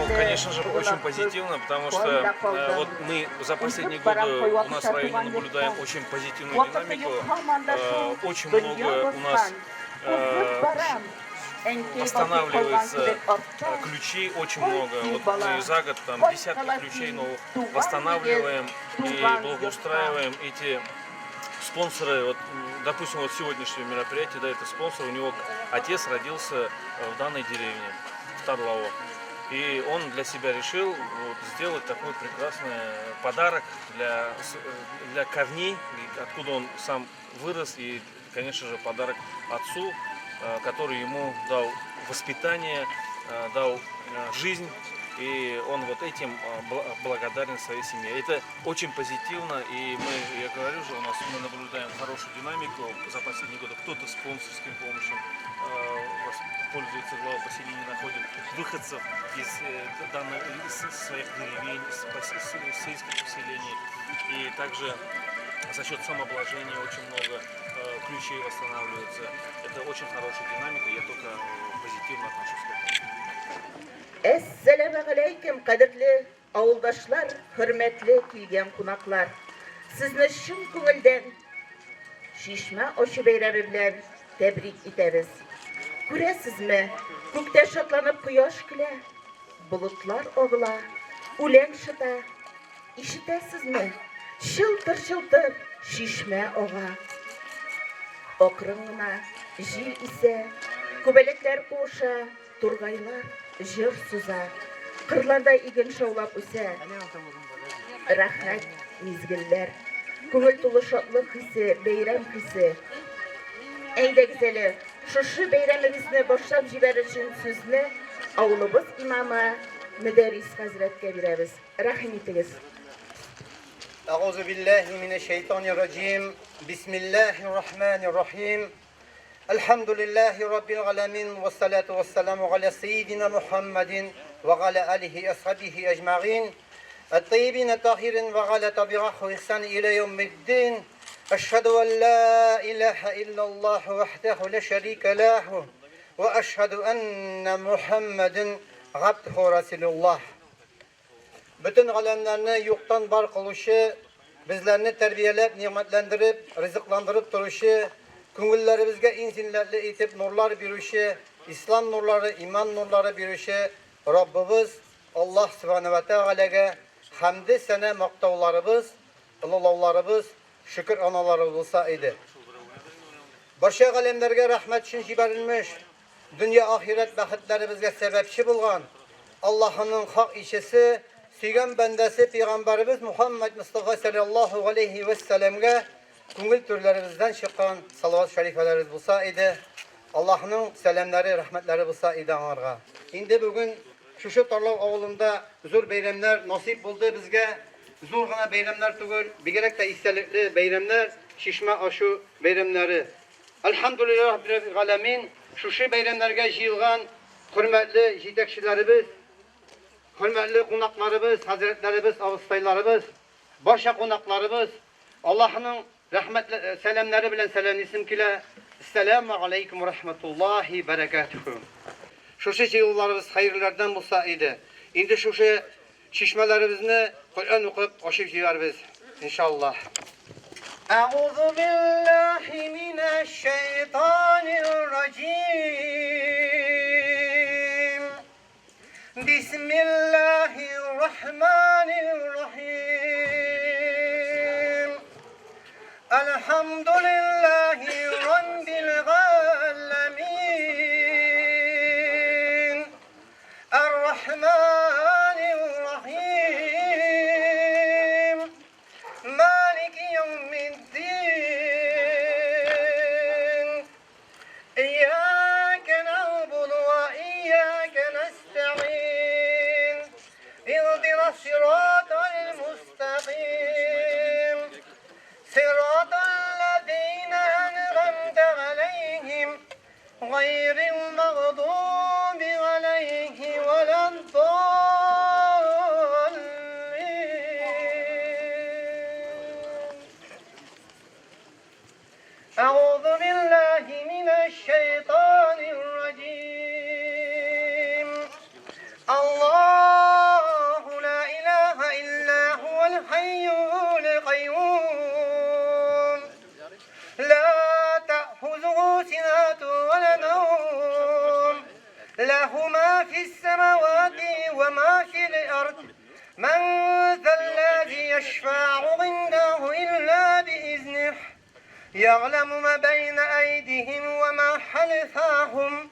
Ну, конечно же, очень позитивно, потому что вот мы за последние годы у нас в районе наблюдаем очень позитивную динамику. Очень много у нас восстанавливается ключей, очень много. Вот мы за год там десятки ключей новых восстанавливаем и благоустраиваем эти спонсоры. Вот, допустим, вот сегодняшнее мероприятие, да, это спонсор, у него отец родился в данной деревне, в Тарлао. И он для себя решил вот сделать такой прекрасный подарок для корней, откуда он сам вырос, и, конечно же, подарок отцу, который ему дал воспитание, дал жизнь, и он вот этим благодарен своей семье. Это очень позитивно, и мы, я говорю же, у нас мы наблюдаем хорошую динамику за последние годы. Кто-то спонсорским помощью пользуется, глава поселения находит выходцев из, данных, из своих деревень, из сельских поселений. И также за счет самообложения очень много ключей восстанавливается. Это очень хорошая динамика, я только позитивно отношусь к этому. Әссәламегаләйкем, кадерле авылдашлар, хөрмәтле килгән кунаклар. Сезне чын күңелдән Чишмә ачу бәйрәме белән тәбрик итәбез. Күрәсезме, күктә шатланып кояш көлә, болытлар агыла, үлән шыта. Ишетәсезме? Чылтыр-чылтыр чишмә ага. Акрын гына җил исә, күбәләкләр куыша, тургайлар җыр суза, кырларда иген шаулап үсә. Рәхәт мизгелләр, күңел тулы шатлык хисе, бәйрәм хисе. Әйдәгез әле, шушы бәйрәмебезне башлап җибәрер өчен сүзне авылыбыз имамы Мөдәррис хәзрәткә бирәбез. Рәхим итегез. أعوذ بالله من الشيطان الرجيم بسم الله الرحمن الرحيم الحمد لله رب العالمين والصلاة والسلام على سيدنا محمد وعلى آله أصحابه أجمعين الطيبين الطاهرين وعلى تبعه إحسان إلى يوم الدين أشهد أن لا إله إلا الله وحده لا شريك له وأشهد أن محمدا عبده رسول الله. Бөтен галәмнәрне юктан бар кылучы, безләрне тәрбияләп, нигъмәтләндереп, ризыкландырып торучы, күңелләребезгә иң зиннәтле итеп нурлар бирүче, ислам нурлары, иман нурлары бирүче Раббыбыз Аллаһ Сүбхәнәһү вә Тәгаләгә хәмде сәнә мактауларыбыз, олылауларыбыз, шөкер аналарыбыз булса иде. Барча галәмнәргә рәхмәт өчен җибәрелмеш, дөнья ахирәт бәхетләребезгә сәбәпче булган Аллаһының хак илчесе, сөйгән бәндәсе пәйгамбәребез Мухаммад Мостафа саллаллаһу галәйһи вә сәлләмгә күңел түрләребездән чыккан салават шәрифәләребез булса иде. Аллаһның сәламнәре, рәхмәтләре булса иде аңарга. Инде бүген шушы Тарлау авылында зур бәйрәмнәр насыйп булды безгә. Зур гына бәйрәмнәр түгел, бигрәк тә истәлекле бәйрәмнәр, чишмә ачу бәйрәмнәре. Әлхәмдүлилләһ раббил галәмин, шушы бәйрәмнәргә җыелган хөрмәтле җитәкчеләребез, хөрмәтле кунакларыбыз, хәзрәтләребез, абыстайларыбыз, барча кунакларыбыз, Аллаһының рәхмәтле сәламнәре белән сәламлисем килә. Әссәламү алейкум ва рахматуллаһи бәрәкәтүһү. Шушы җыелуларыбыз хәерләрдән булса иде. Инде шушы чишмәләребезне Коръән укып ачып җибәрбез, иншаллаһ. Әгъузу биллаһи минәш шәйтанир раҗим. Бисмиллаһир рахманир рахим. Әлхәмдүлиллаһи раббил галәмин. Ар-Рахманир Рахим. Малики яумиддин. Ияка нәгъбуду ва ияка нәстәгыйн. Иһдина сиратал мустакыйм. Сиратал ләзина ән'амта галәйһим. Гайрил мәгъдуби галәйһи вәләд-даллин. Әгъузу биллаһи минәш-шәйтанир раҗим. Аллаһ. الحي القيوم لا تأخذه سنة ولا نوم له ما في السماوات وما في الأرض من ذا الذي يشفع عنده إلا بإذنه يعلم ما بين أيديهم وما خلفهم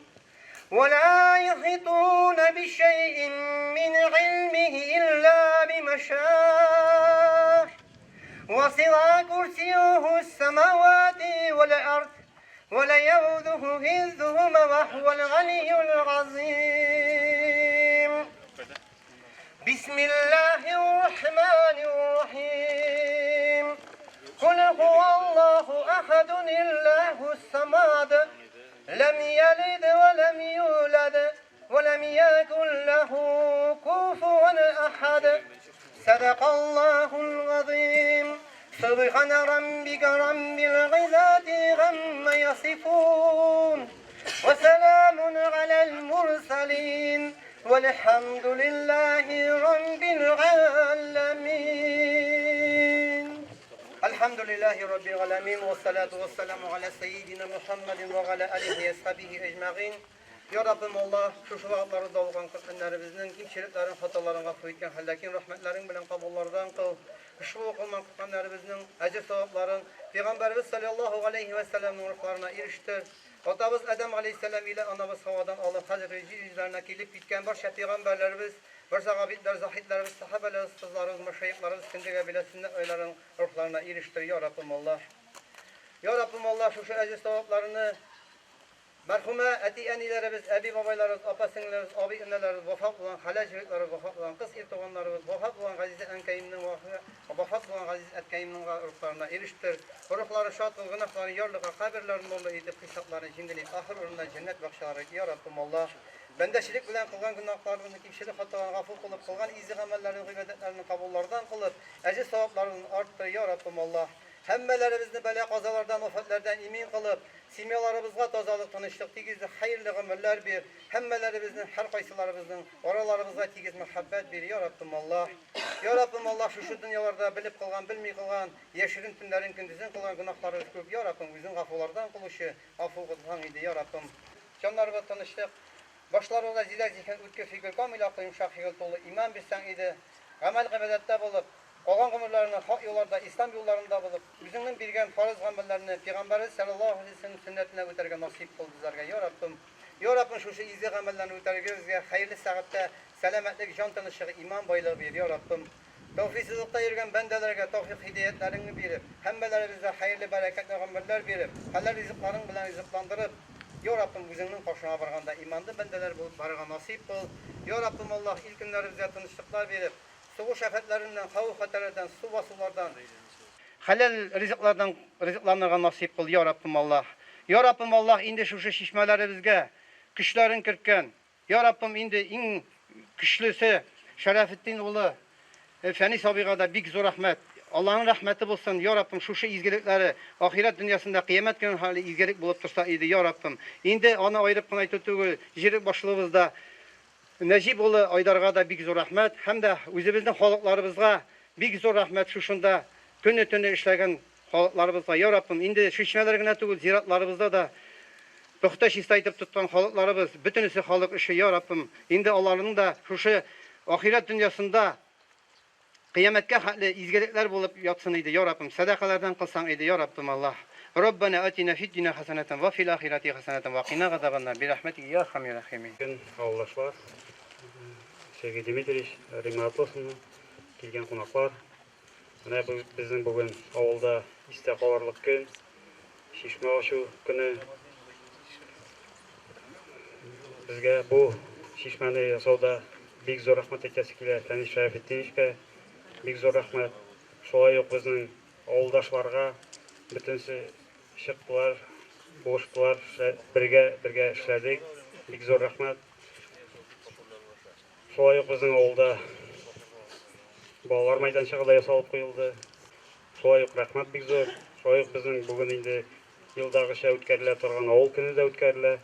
ولا يحيطون بشيء من علمه إلا بما شاء وسع كرسيه السماوات والأرض ولا يؤوده حفظهما وهو العلي العظيم. بسم الله الرحمن الرحيم. قل هو الله أحد الله الصمد لم يلد ولم يولد ولم يكن له كفوا أحد. صدق الله العظيم. سبحان ربك رب العزة عما يصفون وسلام على المرسلين والحمد لله رب العالمين. الحمد لله رب العالمين والصلاة والسلام على سيدنا محمد وعلى آله وصحبه أجمعين. Ya Rabbim Allah, шушы вакытларда булган Коръәннәребезнең кимчелекләрен, хаталарын гафу иткән хәлдә киң рәхмәтләрең белән кабуллардан кыл. Ошбу укылган Коръәннәребезнең әҗер савапларын Пәйгамбәребез саллаллаһу алейхи ва сәлламның рухларына иреште. Атабыз Адәм алейхиссалам илә анабыз Хавадан алып хәзерге җир йөзләренә килеп киткән барча пәйгамбәрләребез, барча габидләр, заһидләребез, сахабәләребез, кызларыбыз, мәшәйхләребез кендеге белән сөннәт айларын рухларына иреште. Я Раббым Аллаһ. Я Раббым Аллаһ, шушы әҗер савапларны мәрхүмә әти-әниләребез, әби-бабайларыбыз, апа-сеңлеләребез, абый-энеләребез, вафат булган хәләл җегетләребез, вафат булган кыз ир туганнарыбыз, вафат булган газиз әнкәемнең, вафат булган газиз әткәемнең рухларына ирештер. Рухлары шат кыл, гөнаһларын ярлыка, каберләрен нурлы итеп, хисапларын җиңел ит, ахыр урынына җәннәт бакчалары ит. Я Раббым Аллаһ. Бәндәчелек белән кылган гөнаһларыбызны, кимчелек хаталарын гафу кылып, кылган изге гамәлләрен, гыйбадәтләрен кабуллардан кылып, әҗер савапларын арттыр. Я Раббым Аллаһ. Һәммәләребезне бәла-казалардан, афәтләрдән имин кылып, семьяларыбызга тазалык, тынычлык, тигезлек, хәерле гомерләр бир. Һәммәләребезнең, һәркайсыларыбызның араларыбызга тигез мәхәббәт бир. Я Раббым Аллаһ. Я Раббым Аллаһ, шушы дөньяларда белеп кылган, белми кылган, яшерен төннәрен көндезен кылган гөнаһларыбыз күп. Я Раббым, үзең гафулардан кылучы, гафу кылсаң иде, Я Раббым. Җаннарыбызга тынычлык, башларыбызга зирәк зиһен, үткер фикер, камил акыл, йомшак фигыль тулы иман бирсәң иде. Гамәл-гыйбадәттә булып, калган гомерләрне хак юлларда, ислам юлларында булып, үзеңнең биргән фарыз гамәлләрне Пәйгамбәребез саллаллаһу алейһи ва сәлләм сөннәтенә үтәргә насыйп кыл безләргә, я Раббым. Я Раббым, шушы изге гамәлләрне үтәргә безгә хәерле сәгатьтә сәламәтлек, җан тынычлыгы, иман байлыгы бир, я Раббым. Тәүфиксызлыкта йөргән бәндәләргә тәүфик-һидаятләреңне биреп, һәммәләребезгә хәерле бәрәкәтле гомерләр биреп, хәләл ризыкларың белән ризыкландырып, я Раббым, үзеңнең каршыңа барганда иманлы бәндәләр булып барырга насыйп кыл. Я Раббым Аллаһ, ил-көннәребезгә тынычлыклар биреп, сугыш афәтләреннән, хәвеф-хәтәрләрдән, су басулардан, хәләл ризыклардан ризыкланырга насыйп кыл, я Раббым Аллаһ. Я Раббым Аллаһ, инде шушы чишмәләребезгә көчләрен керткән, я Раббым, инде иң көчлесе Шәрәфетдин улы Фәнис абыйга да бик зур рәхмәт. Аллаһның рәхмәте булсын, я Раббым, шушы изгелекләре ахирәт дөньясында кыямәт көненә хәтле изгелек булып торса иде, я Раббым. Инде аны аерып кына әйтү түгел, җирлек башлыгыбыз да Нәҗип улы Айдарга да бик зур рәхмәт һәм дә үзебезнең халыкларыбызга бик зур рәхмәт шушында көне-төне эшләгән халыкларыбызга. Я Раббым, инде чишмәләр генә түгел, зиратларыбызда да пөхтә чиста итеп тоткан халыкларыбыз, бөтенесе халык эше, я Раббым. Инде аларның да шушы ахирәт дөньясында кыямәткә хәтле изгелекләр булып ятсын иде, я Раббым, сәдакалардан кылсаң иде, я Раббым Аллаһ. Раббана атина фид дөнья хәсәнәтән ва фил ахирәти хәсәнәтән ва кина газабаннар би рәхмәтик я архамир рахимин. Көн авылдашлар, Сергей Дмитриевич, Римма Атласовна, килгән кунаклар. Менә бу безнең бүген авылда истә калырлык көн, чишмә ачу көне. Безгә бу чишмәне ясауда бик зур рәхмәт әйтәсе килә Фәнис Шәрәфетдиновичка. Бик зур рәхмәт. Шулай ук безнең авылдашларга бөтенесе чыктылар, булыштылар, бергә бергә эшләдек. Бик зур рәхмәт. Шулай ук безнең авылда балалар мәйданчыгы да ясалып куелды. Шулай ук рәхмәт бик зур. Шулай ук безнең бүген инде елдагыча үткәрелә торган авыл көне дә үткәрелә.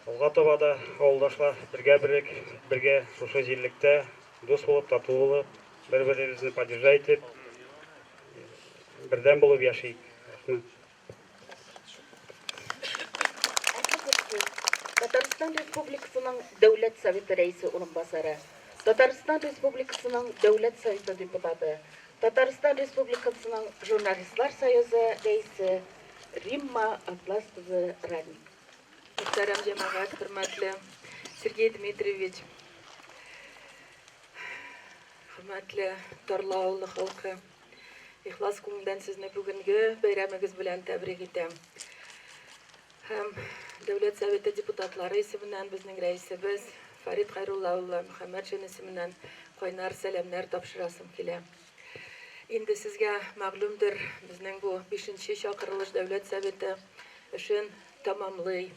Алга таба да авылдашлар бергә берек, бергә шушы җирлектә дус булып, тату булып Бер-беребезне поддержать итеп, бердәм булып яшик. Рәхмәт. Татарстан Республикасының Дәүләт Советы Рәисе урынбасары, Татарстан Республикасының Дәүләт Советы депутаты, Татарстан Республикасының Журналистлар союзы рәисе Римма Атлас кызы Ранник. Мөхтәрәм җәмәгать, хөрмәтле Сергей Дмитриевич, хөрмәтле Тарлы авылы халкы, ихлас күңелдән сезне бүгенге бәйрәмегез белән тәбрик итәм. Һәм Дәүләт Советы депутатлары исеменнән безнең рәисебез Фәрит Хәйрулла улы Мөхәммәтшин исеменнән кайнар сәламнәр тапшырасым килә. Инде сезгә мәгълүмдер, безнең бу бишенче чакырылыш Дәүләт Советы эшен тәмамлый.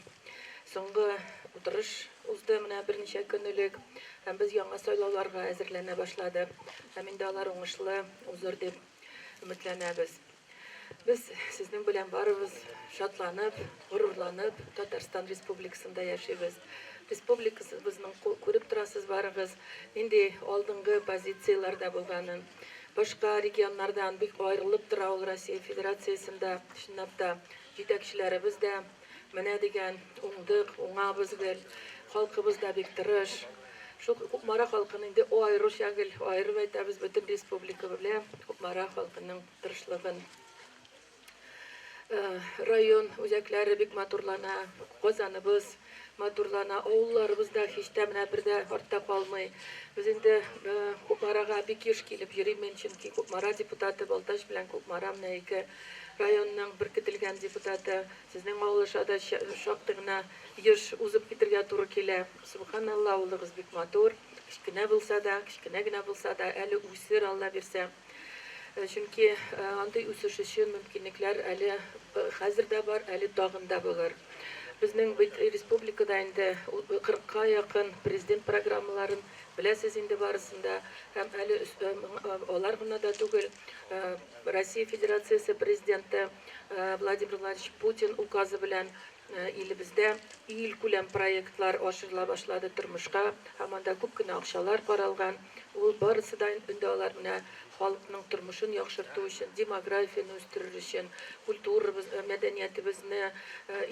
Соңгы утырыш узды менә берничә көн элек, һәм без яңа сайлауларга әзерләнә башладык. Һәм инде алар уңышлы узыр дип өметләнәбез. Без сезнең белән барыбыз шатланып, горурланып Татарстан Республикасында яшибез. Республикабызның күреп торасыз барыгыз, нинди алдынгы позицияләрдә булганын. Башка регионнардан бик аерылып тора ул Россия Федерациясендә, чынлап та, җитәкчеләребез дә менә дигән, уңдык, уңабыз гел. Халкыбыз да бик тырыш. Шул Кукмара халкын инде аеруча гел аерып әйтәбез, бөтен республика белә Кукмара халкының тырышлыгын. Район үзәкләре бик матурлана, Казаныбыз матурлана, авылларыбыз да һич тә менә бер дә артта калмый. Без инде Кукмарага бик еш килеп йөрим мин, чөнки Кукмара депутаты, Балтач белән Кукмара менә ике районның беркетелгән депутаты. Сезнең авыл аша да шактый гына еш узып китергә туры килә. Сөбханалла, авылыгыз бик матур, кечкенә булса да, кечкенә генә булса да, әле үсер, Алла бирсә. Чөнки андый үсеш өчен мөмкинлекләр әле хәзер дә бар, әле тагын да булыр. Безнең бит республикада инде 40-ка якын президент программаларын беләсез инде барысын да. Һәм әле алар гына да түгел, Россия Федерациясе Президенты Владимир Владимирович Путин указы белән илебездә илкүләм проектлар ашырыла башлады тормышка һәм анда күп кенә акчалар каралган. Ул барысы да инде алар менә халыкның тормышын яхшырту өчен, демографияне үстерер өчен, культурабыз, мәдәниятебезне,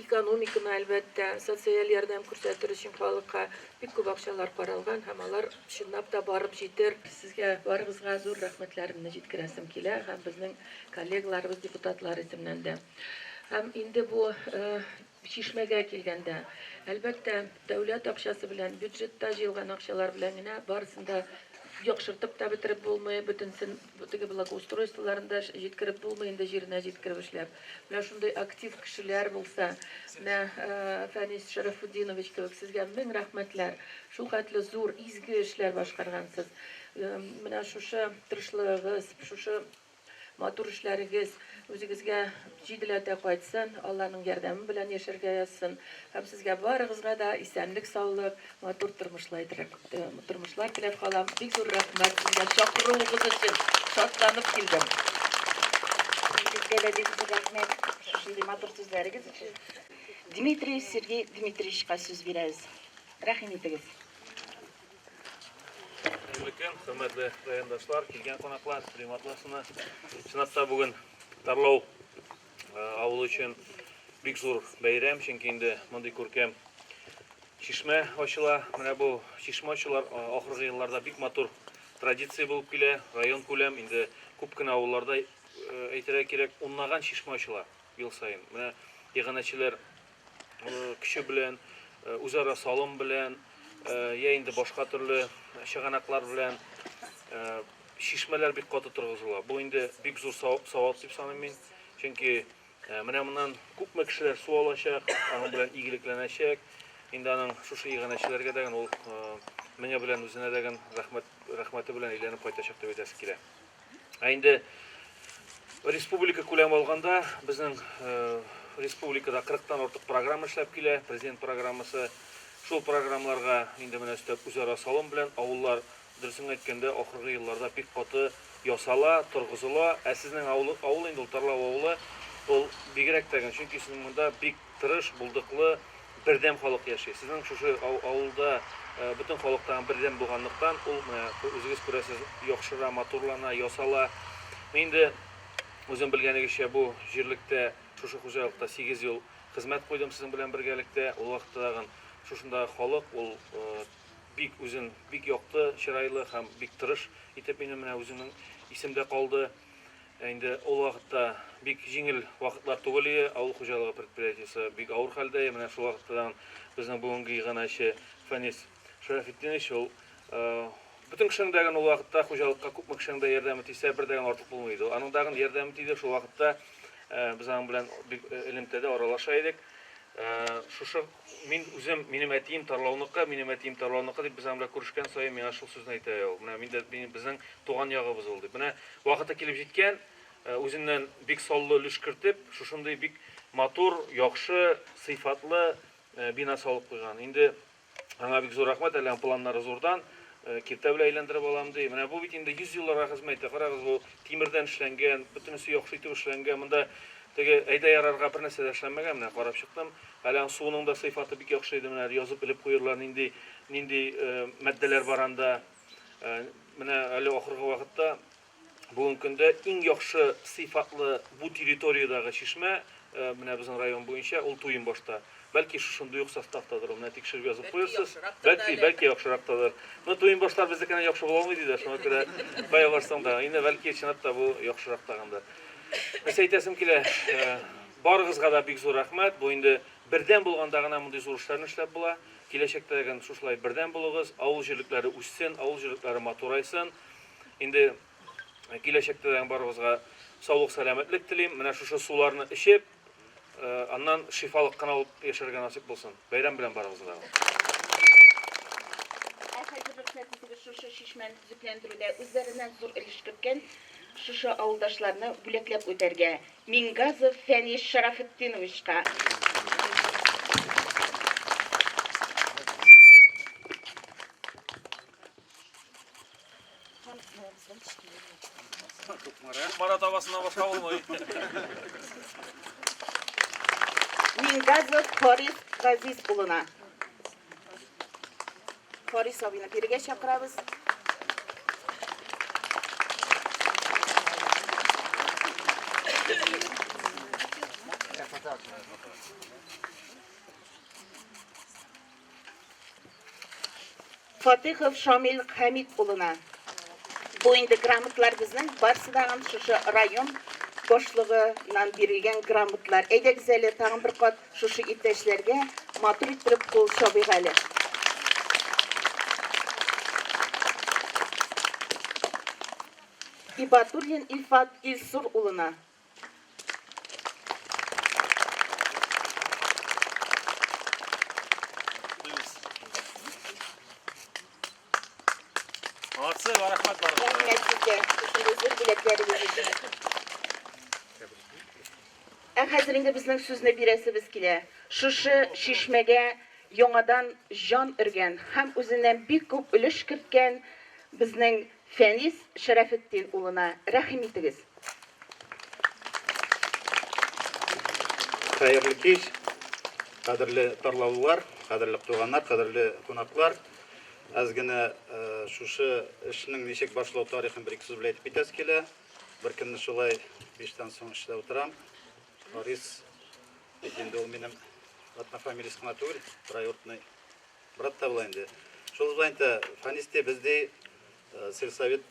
экономиканы, әлбәттә, социаль ярдәм күрсәтер өчен халыкка бик күп акчалар каралган һәм алар чынлап та барып җитер. Сезгә барыгызга зур рәхмәтләремне җиткерәсем килә һәм безнең коллегаларыбыз, депутатлар исеменнән дә. Һәм инде бу чишмәгә килгәндә, әлбәттә, дәүләт акчасы белән, бюджетта җыелган акчалар белән генә барысын да яхшыртып та бетереп булмый, бөтенсен теге благоустройстволарын да җиткереп булмый инде җиренә җиткереп эшләп. Менә шундый актив кешеләр булса, менә Фәнис Шәрәфетдинович кебек, сезгә мең рәхмәтләр. Шул хәтле зур, изге эшләр башкаргансыз. Менә шушы тырышлыгыгыз, шушы Матур эшләрегез үзегезгә җиделәтә кайтсын, Алланың ярдәме белән яшәргә язсын. Һәм сезгә барыгызга да исәнлек-саулык, матур тормышлар тормышлар теләп калам. Бик зур рәхмәт сезгә чакыруыгыз өчен. Шатланып килдем. Сезгә дә бик зур рәхмәт шушындый матур сүзләрегез өчен. Дмитриев Сергей Дмитриевичка сүз бирәбез. Рәхим итегез. Хәерле көн, хөрмәтле райондашлар, килгән кунаклар, Рим Атласына. Чынлап та бүген Тарлау авылы өчен бик зур бәйрәм, чөнки инде мондый күркәм чишмә ачыла. Менә бу чишмә ачулар ахыргы елларда бик матур традиция булып килә. Район күләм инде күп кенә авылларда әйтергә кирәк, унлаган чишмә ачыла ел саен. Менә иганәчеләр көче белән, үзара салым белән, я инде башка төрле чыганаклар белән чишмәләр бик каты торгызыла. Бу инде бик зур савап дип саныйм мин. Чөнки менә моннан күпме кешеләр су алачак, аның белән игелекләнәчәк. Инде аның шушы иганәчеләргә дә ул меңе белән үзенә дә рәхмәт, рәхмәте белән әйләнеп кайтачак дип әйтәсе килә. Ә инде республика күләме алганда, безнең республикада 40-тан артык программа эшләп килә, президент программасы. Шул программаларга инде менә өстәп үзара салым белән авыллар, дөресен әйткәндә, ахыргы елларда бик каты ясала, торгызыла. Ә сезнең авыл, авыл инде ул Тарлау авылы, ул бигрәк тә генә, чөнки сезнең монда бик тырыш, булдыклы, бердәм халык яши. Сезнең шушы авылда Бөтен халык тагын бердәм булганлыктан, ул менә үзегез күрәсез, яхшыра, матурлана, ясала. Мин инде үзем белгәнегезчә бу җирлектә, шушы хуҗалыкта 8 ел хезмәт куйдым сезнең белән бергәлектә. Ул вакытта тагын шушындагы халык ул бик үзен бик якты чырайлы һәм бик тырыш итеп минем менә үземнең исемдә калды. Инде ул вакытта бик җиңел вакытлар түгел иде, авыл хуҗалыгы предприятиесе бик авыр хәлдә иде. Менә шул вакыттан безнең бүгенге иганәче Фәнис Шәрәфетдинович ул бөтен кешенең дә ул вакытта хуҗалыкка күпме кешенең дә ярдәме тисә, бер дә артык булмый иде. Аның дагын ярдәме тиде. Шул вакытта без аның белән бик элемтәдә аралаша идек. Шушы мин үзем, минем әтием Тарлауныкы, минем әтием Тарлауныкы дип без аның белән күрешкән саен миңа шул сүзне әйтә ул. Менә мин дә безнең туган ягыбыз ул дип. Менә вакыты килеп җиткән, үзеннән бик саллы өлеш кертеп, шушындый бик матур, яхшы, сыйфатлы бина салып куйган. Инде аңа бик зур рәхмәт, әле аның планнары зурдан, киртә белән әйләндереп алам ди. Менә бу бит инде 100 елларга хезмәт итә. Карагыз, бу тимердән эшләнгән, бөтенесе яхшы итеп эшләнгән. Монда теге әйдә ярарга бер нәрсә дә эшләнмәгән, менә карап чыктым. Әле аның суының да сыйфаты бик яхшы иде, менә язып элеп куерлар, нинди нинди матдәләр бар анда. Менә әле ахыргы вакытта бүгенге көндә иң яхшы сыйфатлы бу территориядәге чишмә менә безнең район буенча ул Туембашта. Бәлки шушындый ук составтадыр ул, менә тикшереп язып куерсыз. Бәлки, бәлки яхшырактадыр. Ну, Туембашлар безнекеннән яхшы була алмый диләр, шуңа күрә кая барсаң да, инде бәлки чынлап та бу яхшырак тагындыр. Нәрсә әйтәсем килә, барыгызга да бик зур рәхмәт. Бу инде бердәм булганда гына мондый зур эшләрне эшләп була. Киләчәктә дә шушылай бердәм булыгыз, авыл җирлекләре үссен, авыл җирлекләре матурайсын. Инде киләчәктә дә барыгызга саулык, сәламәтлек телим. Менә шушы суларны эчеп, аннан шифалык кына алып яшәргә насыйп булсын. Бәйрәм белән барыгызны да. Ә хәзер рөхсәт итегез шушы чишмәне төзекләндерүдә үзләреннән зур өлеш керткән шушы авылдашларны бүләкләп үтәргә. Мингазов Фәнис Шарафетдиновичка. Кукмара табасыннан башка булмый. Мингазов Харис Газиз улына. Харис абыйны бирегә чакырабыз. Фатыйхов Шамил Хәмит улына. Бу инде грамотлар безнең барсы да шушы район башлыгыннан бирелгән грамотлар. Әйдәгез әле тагын бер кат шушы иптәшләргә матур иттереп кул чабыйк әле. Ибатуллин Илфат Илсур улына. Молодцы, рәхмәт барыгызга. Рәхмәт сезгә, шушындый зур бүләкләрегез өчен. Ә хәзер инде безнең сүзне бирәсебез килә. Шушы чишмәгә яңадан җан өргән һәм үзеннән бик күп өлеш керткән безнең Фәнис Шәрәфетдин улына рәхим итегез. Хәерле кич, кадерле тарлаулылар, кадерле туганнар, кадерле кунаклар. Әз генә шушы эшнең ничек башлау тарихын бер-ике сүз белән әйтеп китәсе килә. Бер көнне шулай биштән соң эштә утырам. Харис бит инде ул минем однофамилец кына түгел, троюродный Брат та була инде. Шул була инде, Фәнис ди, без ди, сельсовет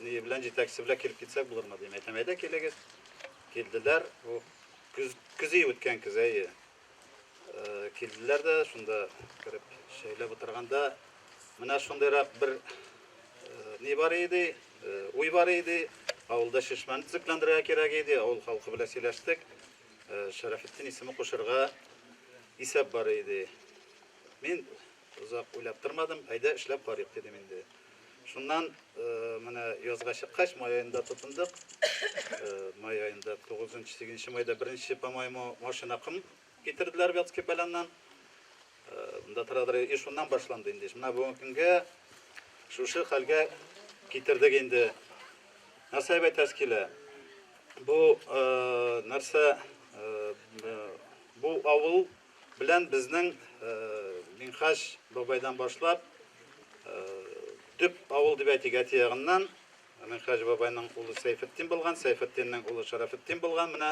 ни белән җитәкчесе белән килеп китсәк булырмы дим. Әйтәм, әйдә килегез. Килделәр. Бу көз көзе үткән көз, әйе. Килделәр дә, шунда кереп чәйләп утырганда, менә шундыйрак бер ни бар иде, уй бар иде. Авылда чишмәне төзекләндерергә кирәк иде. Авыл халкы белән сөйләштек. Шәрәфетдин исеме кушырга исәп бар иде. Мин озак уйлап тормадым, әйдә эшләп карыйк дидем инде. Шуннан менә язга чыккач, май аенда тотындык. Май аенда 9-8 майда беренче, по-моему, машина ком китерделәр Вятский Поляннан. Монда торадыр, и шуннан башланды инде. Менә бүгенге көнгә шушы хәлгә китердек инде. Нәрсә дип әйтәсе килә? Бу нәрсә, бу авыл белән безнең Минхаҗ бабайдан башлап, Төп авыл дип әйтик, әти ягыннан Минһаҗ бабайның улы Сәйфетдин булган, Сәйфетдиннең улы Шәрәфетдин булган. Менә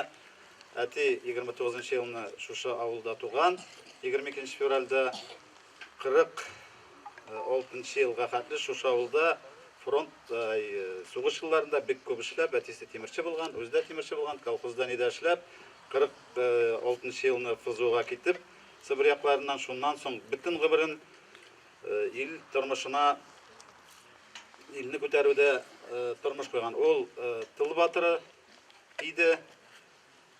әти 29 нчы елны шушы авылда туган, 22 нче февральдә 46 нчы елга хәтле шушы авылда фронт сугыш елларында бик күп эшләп, әтисе тимерче булган, үзе дә тимерче булган, колхозда нидә эшләп, 46 нчы елны ФЗОга китеп, Себер якларыннан, шуннан соң бөтен гомерен ил тормышына илне күтәрүдә тормыш куйган. Ул тыл батыры иде.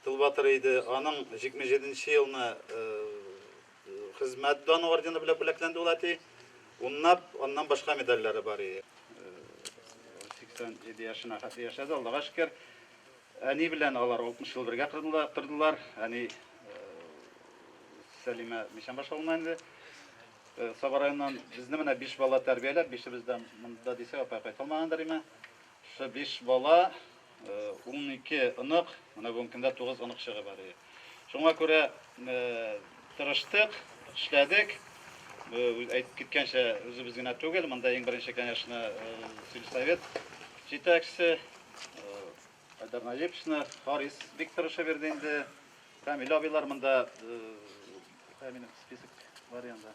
Тыл батыры иде. Аның 77 нче елны Хезмәт даны ордены белән бүләкләнде ул әти. Уннап, аннан башка медальләре бар иде. 87 яшенә хәтле яшәде, Аллага шөкер. Әни белән алар 60 ел бергә тордылар. Әни Сәлимә Мичәнбаш авылыннан инде. Саба районыннан безне менә биш бала тәрбияләп, бишебез дә монда дисәк, апай кайта алмагандыр име. Шушы биш бала, 12 онык, менә бүгенге көндә 9 оныкчыгы бар. Шуңа күрә тырыштык, эшләдек. Әйтеп киткәнчә, үзебез генә түгел, монда иң беренче, конечно, сельсовет җитәкчесе Айдар Наҗиповичны, Харис бик тырышып йөрде инде. Камил абыйлар монда, минем список бар янда.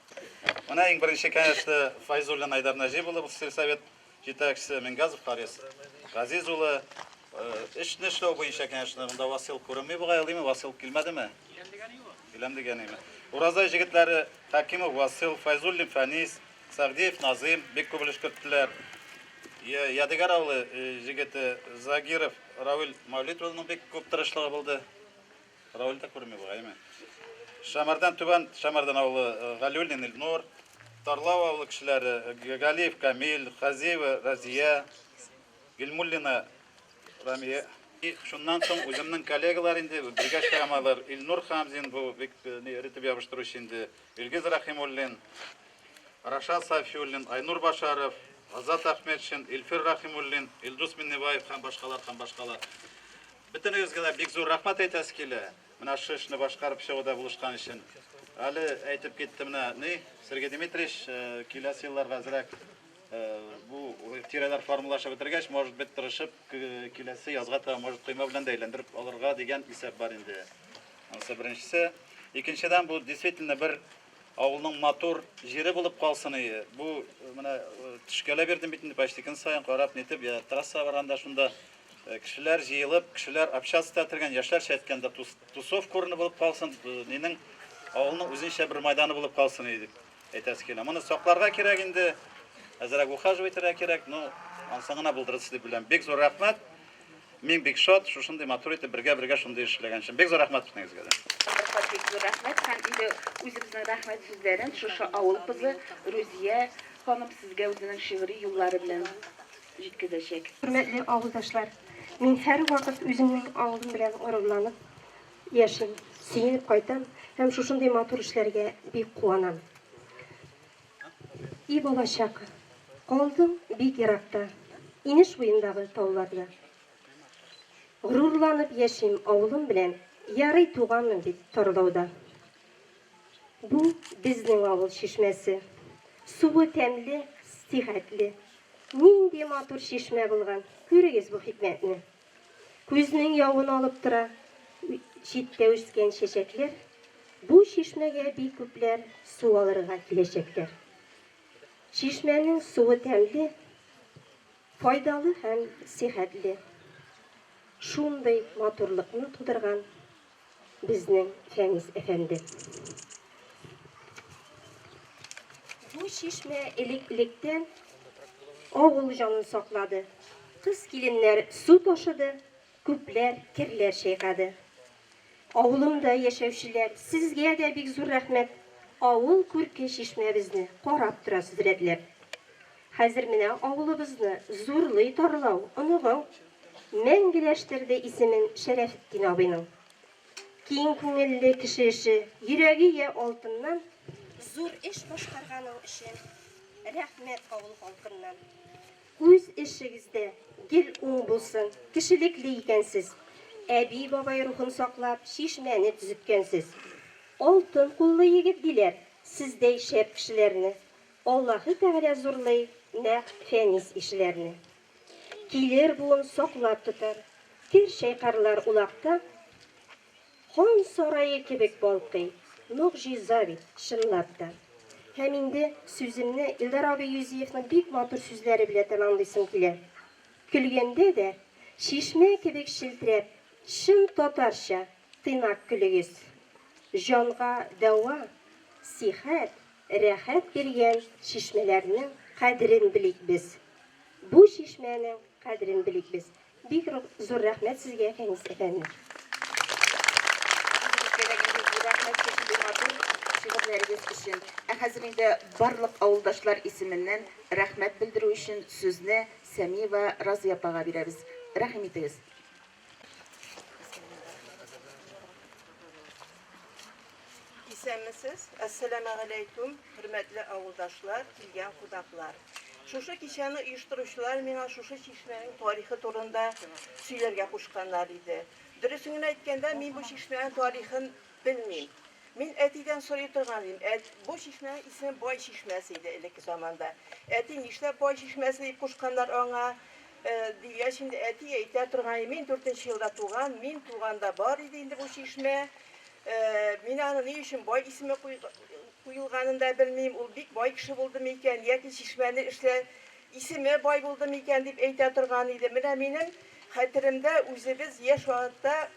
Менә иң беренче, конечно, Файзуллин Айдар Наҗип улы, сельсовет җитәкчесе, Мингазов Харис Газиз улы. Эшне эшләү буенча, конечно, монда Васил күренми бугай, алыймы? Васил килмәдеме? Киләм дигән юк. Киләм дигән име. Уразай җегетләре Хакимов Васил, Файзуллин Фәнис, Сәгъдиев Назыйм бик күп өлеш керттеләр. Ядегәр авылы җегете Загиров Равил Мәүлит улының бик күп тырышлыгы булды. Равил дә күренми бугай, әйме? Шәмәрдән Түбән Шәмәрдән авылы Галиуллин Илнур, Тарлау авылы кешеләре Галиев Камил, Хазиева Разия, Гилмуллина Рамия. И шуннан соң үземнең коллегалар инде, бергә эшләгән алар Илнур Хамзин, бу бик эретеп ябыштыручы инде, Илгиз Рәхимуллин, Рашат Сафиуллин, Айнур Башаров, Азат Әхмәтшин, Илфир Рәхимуллин, Илдус Миннебаев һәм башкалар һәм башкалар. Бөтенегезгә дә бик зур рәхмәт әйтәсе килә. Менә шушы эшне башкарып чыгуда булышкан өчен. Әле әйтеп китте менә ни, Сергей Дмитриевич, э, киләсе елларга әзрәк э, бу тирәләр формалашып бетергәч, может быть, тырышып киләсе язга таба, может, койма белән дә әйләндереп алырга дигән исәп бар инде. Анысы беренчесе. Икенчедән, бу действительно бер Авылның матур җире булып калсын ие. Бу менә төшкәләп йөрдем бит инде почти көн саен карап, нитеп, я трассага барганда шунда кешеләр җыелып, кешеләр общаться итә торган, яшьләрчә әйткәндә тусовка урыны булып калсын, нинең авылның үзенчә бер майданы булып калсын иде дип әйтәсе килә. Моны сакларга кирәк инде, әзрәк ухаживать итәргә кирәк, ну, ансын гына булдырырсыз дип беләм. Бик зур рәхмәт. Мин бик шат, шушындый матур итеп бергә-бергә шундый эш эшләгән өчен. Бик зур рәхмәт бөтенегезгә дә. Бер кат бик зур рәхмәт һәм инде үзебезнең рәхмәт сүзләрен шушы авыл кызы Рүзия ханым сезгә үзенең шигъри юллары белән җиткезәчәк. Хөрмәтле авылдашлар, мин һәрвакыт үземнең авылым белән горурланып яшим, сөенеп кайтам һәм шушындый матур эшләргә бик куанам. И балачак, калдың бик еракта, Инеш буендагы тауларда. Горурланып яшим авылым белән, Ярый туганмын бит Тарлауда. Бу безнең авыл чишмәсе, Суы тәмле, сихәтле. Нинди матур чишмә булган, Күрегез бу хикмәтне. Күзнең явын алып тора читтә үскән чәчәкләр, Бу чишмәгә бик күпләр су алырга киләчәкләр. Чишмәнең суы тәмле, файдалы һәм сихәтле. Шундый матурлыкны тудырган безнең Фәнис әфәнде. Бу чишмә элек-электән авыл җанын саклады. Кыз-киленнәр су ташыды, күпләр керләр чайкады. Авылымда яшәүчеләр, сезгә дә бик зур рәхмәт. Авыл күрке чишмәбезне карап торасыз рәтләп. Хәзер менә авылыбызны зурлый Тарлау оныгың. Мәңгеләштерде исемен Шәрәфетдин абыйның. Киң күңелле кеше эше, йөрәге йә алтыннан. Зур эш башкарганың өчен рәхмәт авыл халкыннан. Үз эшегездә гел уң булсын, кешелекле икәнсез. Әби-бабай рухын саклап, чишмәне төзеткәнсез. Алтын куллы егет диләр сездәй шәп кешеләрне. Аллаһы Тәгалә зурлый. нәкъ Фәнис ишеләрне. Килер буын саклап тотар, кер чайкарлар улакта, Хан сарае кебек балкый, могҗиза бит, чынлап та. Һәм инде сүземне Илдар абый Юзиевның бик матур сүзләре белән тәмамлыйсым килә. Көлгәндә дә, чишмә кебек челтерәп, чын татарча, тыйнак көлегез. Җанга дәва, сихәт, рәхәт биргән чишмәләрнең кадерен белик без. Бу чишмәнең кадерен белик без. Бик зур рәхмәт сезгә, Фәнис әфәнде. Үзегезгә дә инде зур рәхмәт шушындый матур шигырьләрегез өчен. Ә хәзер инде барлык авылдашлар исеменнән рәхмәт белдерү өчен сүзне Сәмиева Разыя апага бирәбез. Рәхим итегез. Исәнмесез, әссәламәгаләйкүм, хөрмәтле авылдашлар, килгән кунаклар. Шушы кичәне оештыручылар миңа шушы чишмәнең тарихы турында сөйләргә кушканнар иде. Дөресен генә әйткәндә, мин бу чишмәнең тарихын белмим. Мин әтидән сорый торган идем. Әт, бу чишмәнең исеме Бай чишмәсе иде элекке заманда. Әти, нишләп Бай чишмәсе дип кушканнар аңа? Э, дигәч инде әти әйтә торган иде, мин дүртенче елда туган, мин туганда бар иде инде бу чишмә. Э, мин аны ни өчен бай исеме куелганын да белмим, ул бик бай кеше булды микән, яки чишмәне эшлә исеме бай булды микән дип әйтә торган иде. Менә минем хәтеремдә үзебез яшь вакытта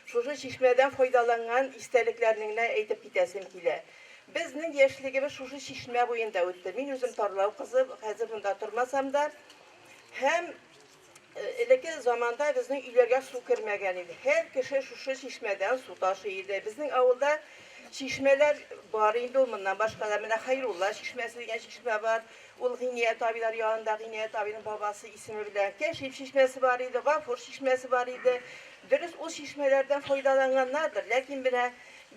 шушы чишмәдән файдаланган истәлекләрне генә әйтеп китәсем килә. Безнең яшьлегебез шушы чишмә буенда үтте. Мин үзем Тарлау кызы, хәзер монда тормасам да. Һәм элекке заманда безнең өйләргә су кермәгән иде. Һәр кеше шушы чишмәдән су ташый иде. Безнең авылда чишмәләр бар инде ул, моннан башка да менә Хәйрулла чишмәсе дигән чишмә бар. Ул Гиният абыйлар янында, Гиният абыйның бабасы исеме белән. Кәшиф чишмәсе бар иде, Гафур чишмәсе бар иде. Дөрес, ул чишмәләрдән файдаланганнардыр, ләкин менә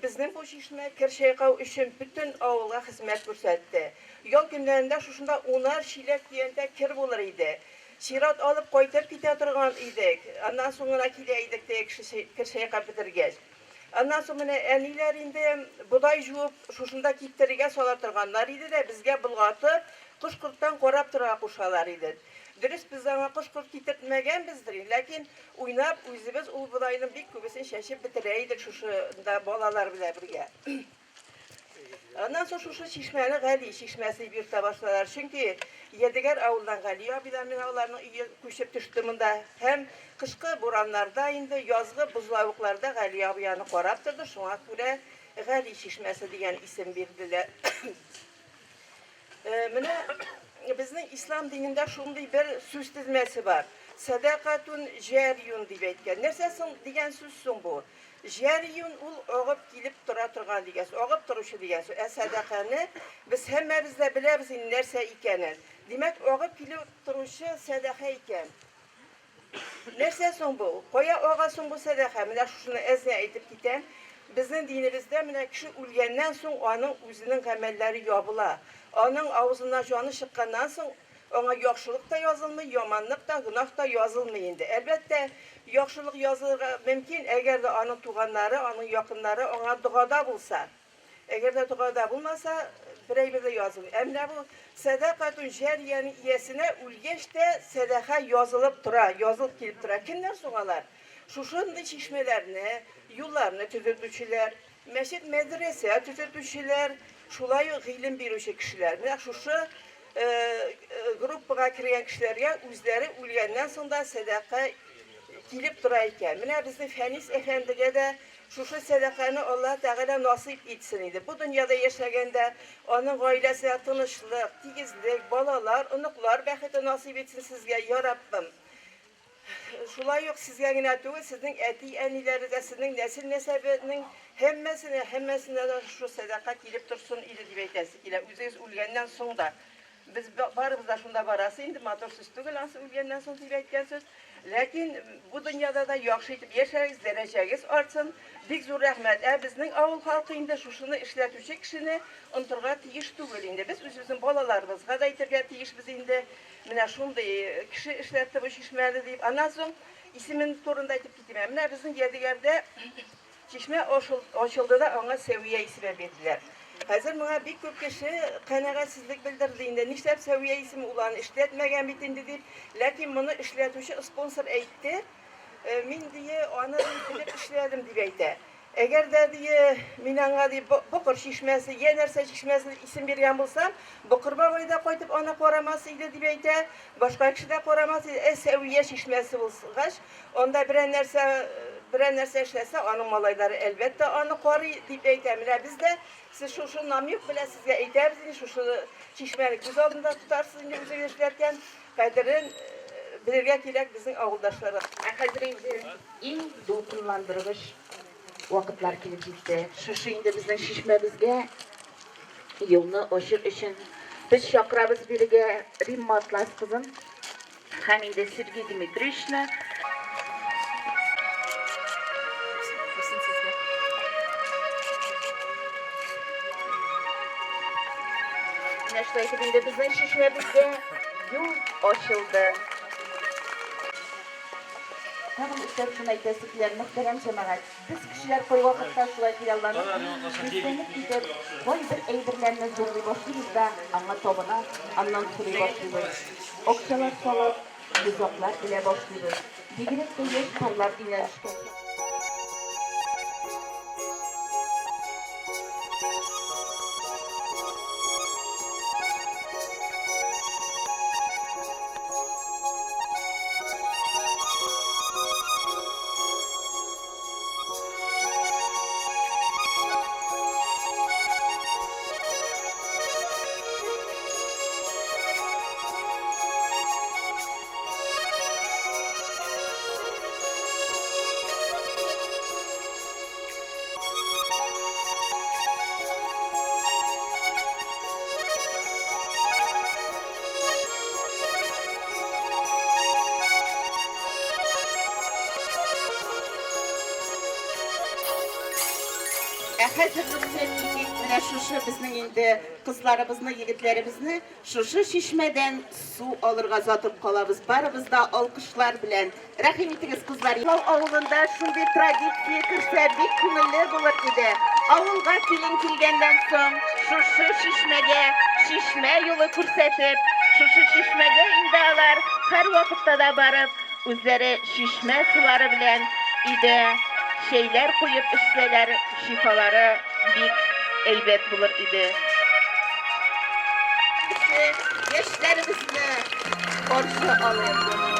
безнең бу чишмә кер чайкау өчен бөтен авылга хезмәт күрсәтте. Ял көннәрендә шушында унар чиләк көянтә кер булыр иде. Чират алып кайтып китә торган идек. Аннан соң гына килә идек теге кеше кер чайкап бетергәч. Аннан соң менә әниләр инде бодай җуып, шушында киптерергә сала торганнар иде дә, безгә болгатып, кош-корттан карап торырга кушалар иде. Дөрес, без аңа кош-корт китертмәгәнбездер, ләкин уйнап үзебез ул бодайның бик күбесен чәчеп бетерә идек шушында балалар белән бергә. Аннан соң шушы чишмәне Гали чишмәсе дип йөртә башладылар. Чөнки Ядегәр авылыннан Гали абыйлар менә аларның өе күчеп төште монда. Һәм кышкы бураннарда инде, язгы бозлавыкларда Гали абый аны карап торды, шуңа күрә Гали чишмәсе дигән исем бирделәр. Менә безнең ислам динендә шундый бер сүз тезмәсе бар. Сәдакатун җәриюн дип әйткән. Нәрсә соң дигән сүз соң бу? Җәриюн ул агып килеп тора торган дигән сүз, агып торучы дигән сүз. Ә сәдаканы без һәммәбез дә беләбез инде нәрсә икәнен. Димәк, агып килеп торучы сәдака икән. Нәрсә соң бу? Кая ага соң бу сәдака? Менә шушыны әз генә әйтеп китәм. Безнең динебездә менә кеше үлгәннән соң аның үзенең гамәлләре ябыла. Аның авызыннан җаны чыкканнан соң аңа яхшылык та язылмый, яманлык та, гөнаһ та язылмый инде. Әлбәттә, яхшылык язылырга мөмкин, әгәр дә аның туганнары, аның якыннары аңа догада булса. Әгәр дә догада булмаса, бер әйбер дә язылмый. Ә менә бу сәдакатун җәриянең иясенә үлгәч тә сәдака язылып тора, язылып килеп тора. Кемнәр соң алар? Шушындый чишмәләрне, юлларны төзетүчеләр, мәчет, мәдрәсә төзетүчеләр, шулай ук гыйлем бирүче кешеләр. Менә шушы группага кергән кешеләргә үзләре үлгәннән соң да сәдака килеп тора икән. Менә безнең Фәнис әфәндегә дә шушы сәдаканы Аллаһ Тәгалә насыйп итсен иде. Бу дөньяда яшәгәндә аның гаиләсенә тынычлык, тигезлек, балалар, оныклар бәхете насыйп итсен сезгә, я Раббым. Шулай ук сезгә генә түгел, сезнең әти-әниләрегезгә, сезнең нәсел-нәсәбенең һәммәсенә, һәммәсенә дә шушы сәдака килеп торсын иде дип әйтәсе килә. Үзегез үлгәннән соң да. Без барыбыз да шунда барасы инде, матур сүз түгел ансы үлгәннән соң дип әйткән сүз. Ләкин бу дөньяда да яхшы итеп яшәгез, дәрәҗәгез артсын. Бик зур рәхмәт. Ә безнең авыл халкы инде шушыны эшләтүче кешене онытырга тиеш түгел инде. Без үзебезнең балаларыбызга да әйтергә тиешбез инде. Менә шундый кеше эшләтте бу чишмәне дип. Аннан соң исемен турында әйтеп китим. Ә менә безнең Ядегәрдә чишмә ачылды да аңа Сәвия исеме бирделәр. Хәзер моңа бик күп кеше канәгатьсезлек белдерде инде. Нишләп Сәвия исеме ул аны эшләтмәгән бит инде дип. Ләкин моны эшләтүче спонсор әйтте. Мин дие аны белеп эшләдем дип әйтә. Әгәр дә дие мин аңа ди Бокыр чишмәсе, я нәрсә чишмәсе дип исем биргән булсам, Бокыр бабай да кайтып аны карамас иде дип әйтә, башка кеше дә карамас иде. Ә Сәвия чишмәсе булгач, анда берәр нәрсә берәр нәрсә эшләсә, аның малайлары әлбәттә аны карый дип әйтә. Менә без дә сез шушы намек белән сезгә әйтәбез инде, шушы чишмәне күз алдында тотарсыз инде үзегез эшләткән, кадерен белергә кирәк безнең авылдашларга. Ә хәзер инде иң дулкынландыргыч вакытлар килеп җитте. Шушы инде безнең чишмәбезгә юлны ачыр өчен без чакырабыз бирегә Римма Атлас кызын һәм инде Сергей Дмитриевичны. Менә шулай итеп инде безнең чишмәбезгә юл ачылды. Тагын өстәп шуны әйтәсе килә, мөхтәрәм җәмәгать, без кешеләр кайвакытта шулай хыялланып, хисләнеп китеп, кайбер әйберләрне зурлый башлыйбыз да, аңа табына, аннан сорый башлыйбыз. Акчалар салып, йозаклар элә башлыйбыз. Бигрәк тә яшь парлар өйләнешкән чакта. Ә хәзер рөхсәт итик, менә шушы безнең инде кызларыбызны, егетләребезне шушы чишмәдән су алырга озатып калабыз. Барыбыз да алкышлар белән. Рәхим итегез, кызлар. Тау авылында шундый традиция керсә, бик күңелле булыр иде. Авылга килен килгәннән соң, шушы чишмәгә чишмә юлы күрсәтеп, шушы чишмәгә инде алар һәрвакытта да барып, үзләре чишмә сулары белән өйдә чәйләр куеп эчсәләр, шифалары бик әйбәт булыр иде. Яшьләребезне каршы алыйк.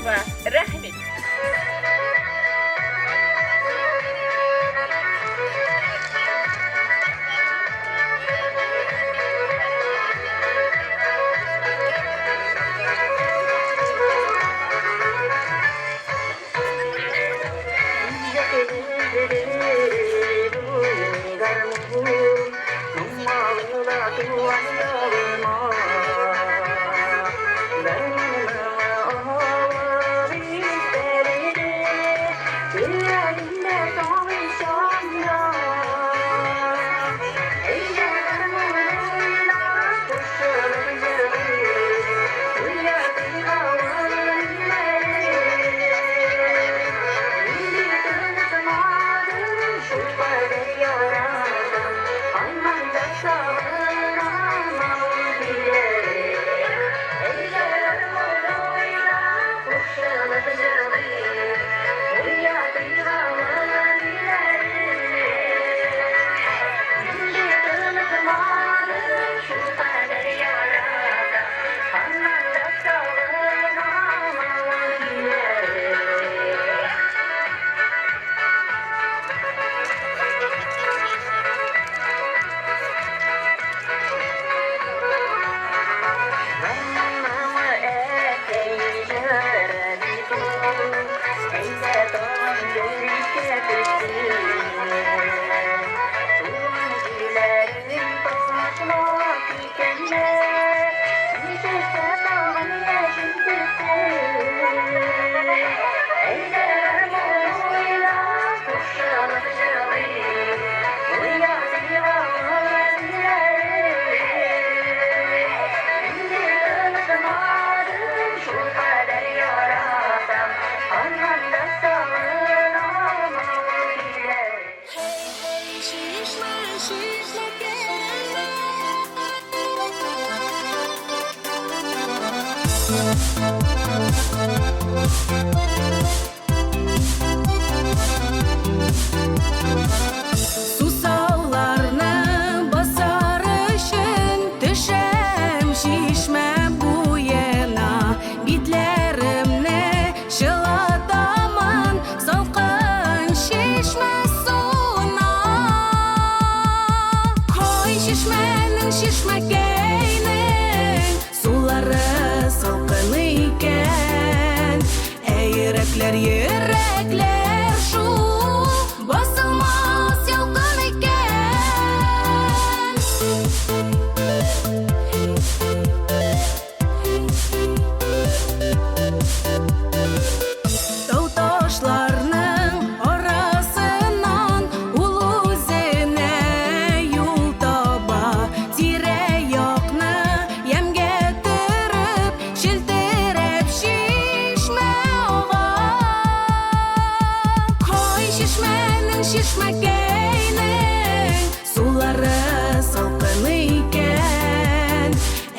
Аллага рәхим ит. Сусауларны басар өчен төшәм чишмә буена. Битләремне чылатамын салкын чишмә суына. Һай, чишмәнең, чишмәкәйнең сулары салкын икән. Ә йөрәкләр, йөрәкләр шул басылмас ялкын икән. Тау ташларның арасыннан ул үзенә юл таба. Тирә-якны ямьгә төреп, челтерәп чишмә ага. Һай, чишмәнең, чишмәкәйнең сулары салкын икән.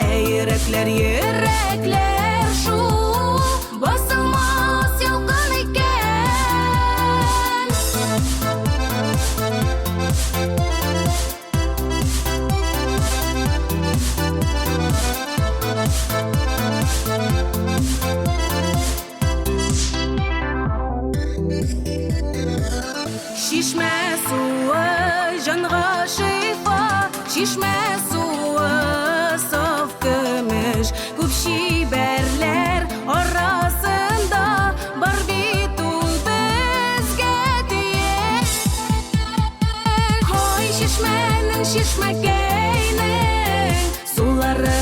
Ә йөрәкләр, йөрәкләр шул басылмас ялкын икән. Чишмә суы җанга шифа, чишмә суы саф көмеш. Күп чибәрләр арасында бар бит ул безгә тиеш. Һай, чишмәнең, чишмәкәйнең сулары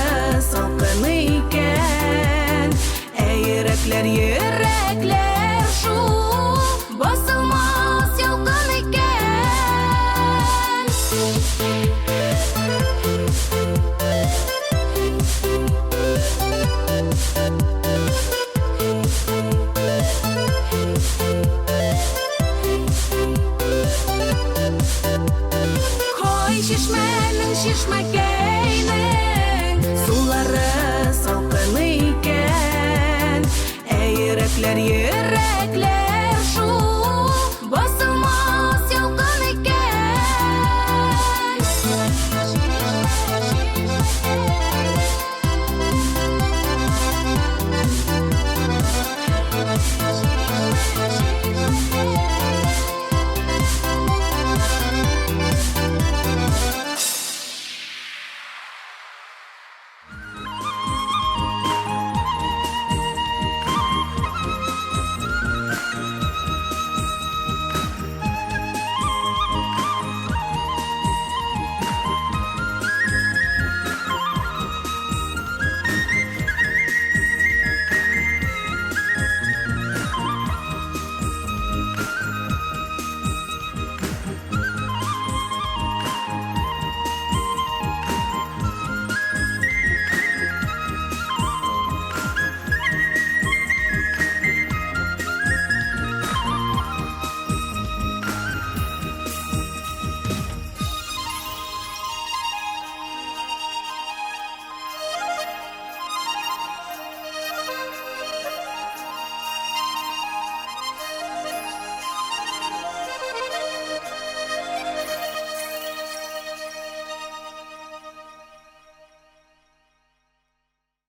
салкын икән. Ә йөрәкләр, йөрәкләр шул басылмас ялкын икән. Һай, чишмәнең, чишмәкәйнең сулары салкын икән. Ә йөрәкләр,